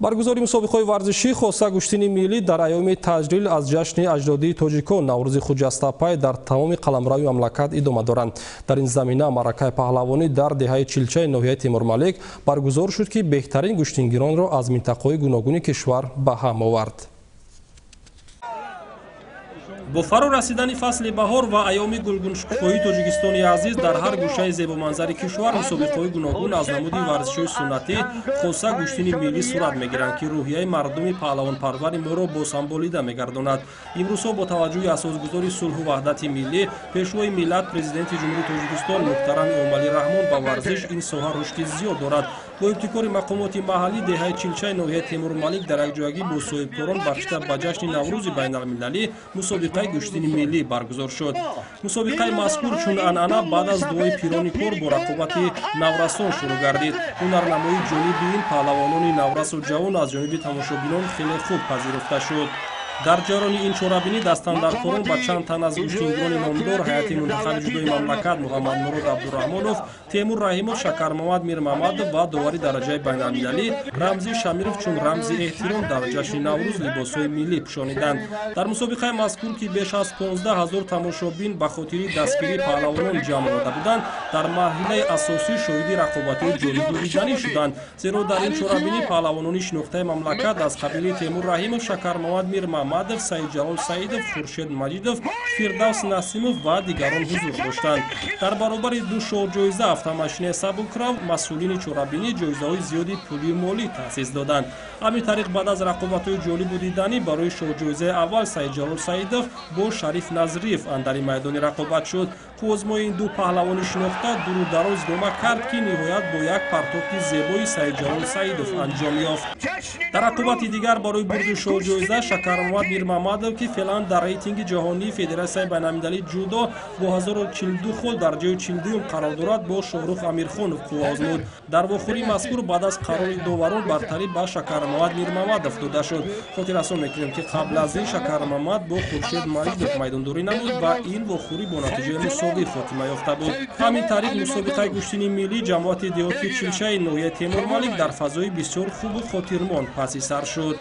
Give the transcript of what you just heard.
Баргузории мусобиқаҳои варзишӣ, хоса гӯштини миллӣ, дар айёми таҷлил аз ҷашни аҷдодии тоҷикон Наврӯзи хуҷастапай дар тамоми қаламрави мамлакат идома доранд. Дар ин замина маъракаи паҳлавонӣ дар деҳаи Чилчаи ноҳияи Темурмалик баргузор шуд, ки беҳтарин гӯштингиронро аз минтақаҳои гуногуни кишвар ба ҳам овард. Бо фаро расидани фасли баҳор ва айёми гулгуншукуфоии Тоҷикистони азиз дар ҳар гӯшаи зебоманзари кишвар мусобиқаҳои гуногун аз намуди варзишҳои суннатӣ, хоса гӯштини миллӣ сурат мегиранд, ки рӯҳияи мардуми паҳлавонпарвари моро босамболида мегардонад. Имрӯзҳо бо таваҷҷӯҳи асосгузори сулҳу ваҳдати миллӣ, Пешвои миллат, Президенти Ҷумҳурии Тоҷикистон муҳтарам Эмомалӣ Раҳмон ба варзиш ин соҳа рушди зиёд дорад. Бо ибтикори мақомоти маҳаллӣ деҳаи Чилчаи ноҳияи Темурмалик дар якҷоягӣ бо соҳибкорон бахшида ба ҷашни Наврӯзи байналмилалӣ мусобиқаи гӯштини миллӣ баргузор шуд. Мусобиқаи мазкур чун анъана баъд аз дуои пирони кор бо рақобати наврасон шурӯъ гардид. Ҳунарнамоии ҷолиби ин паҳлавонони наврасу ҷавон аз ҷониби тамошобинон хеле хуб пазируфта шуд. Дар ҷараёни ин чорабинӣ дастандаркорон ба чанд тан аз гӯштингирони номдор ҳайати мунтахаби ҷудои мамлакат Муҳаммадмурод Абдураҳмонов, Темур Раҳимов, Шакармамад Мирмамадов ва довари дараҷаи байналмилалӣ Рамзӣ Шамиров чун рамзи эҳтиром дар ҷашни Наврӯз либосҳои миллӣ пӯшониданд. Дар мусобиқаи мазкур, ки беш аз 15 ҳазор тамошобин ба хотири дастгирии паҳлавонон ҷамъ омада буданд, дар марҳилаи асосӣ шоҳиди рақобатҳои ҷолибу диданӣ шуданд, зеро дар ин чорабинӣ паҳлавонони шинохтаи мамлакат аз қабили Темур Раҳимов, Шакармамад Мирмамадов, Саидҷалол Саидов, Хуршед Маҷидов, Фирдавс Насимов ва дигарон ҳузур доштанд. Дар баробари ду шоҳҷоиза, автомошинаи сабукрав, масъулини чорабинӣ ҷоизаҳои зиёди пулию молӣ таъсис доданд. Ҳамин тариқ, баъд аз рақобатҳои ҷолибу диданӣ барои шоҳҷоизаи аввал Саидҷалол Саидов бо Шариф Назриев андари майдони рақобат шуд. Қуввозмои ин ду паҳлавони шинохта дуру дароз идома кард, ки ниҳоят бо як партоби зебои Саидҷалол Саидов анҷом ёфт. Дар рақобати дигар барои бурди шоҳҷоиза Шакармамад Мирмамадов, ки феълан дар рейтинги ҷаҳонии Федератсияи байналмилалии ҷудо бо 1042 хол дар ҷои 42-юм қарор дорад, бо Шоҳрух Амирхонов қувва озмуд. Дар вохӯрии мазкур баъд аз қарори доварон бартарӣ ба Шакармамад Мирмамадов дода шуд. Хотиррасон мекунем, ки қабл аз ин Шакармамад бо Хуршед Маҷидов майдондорӣ намуд ва ин вохӯрӣ бо натиҷаи мусовӣ хотима ёфта буд. Ҳамин тариқ, мусобиқаи гӯштини миллӣ ҷамоати деҳоти Чилчаи ноҳияи Темурмалик дар фазои бисёр хубу хотирмон паси сар шуд.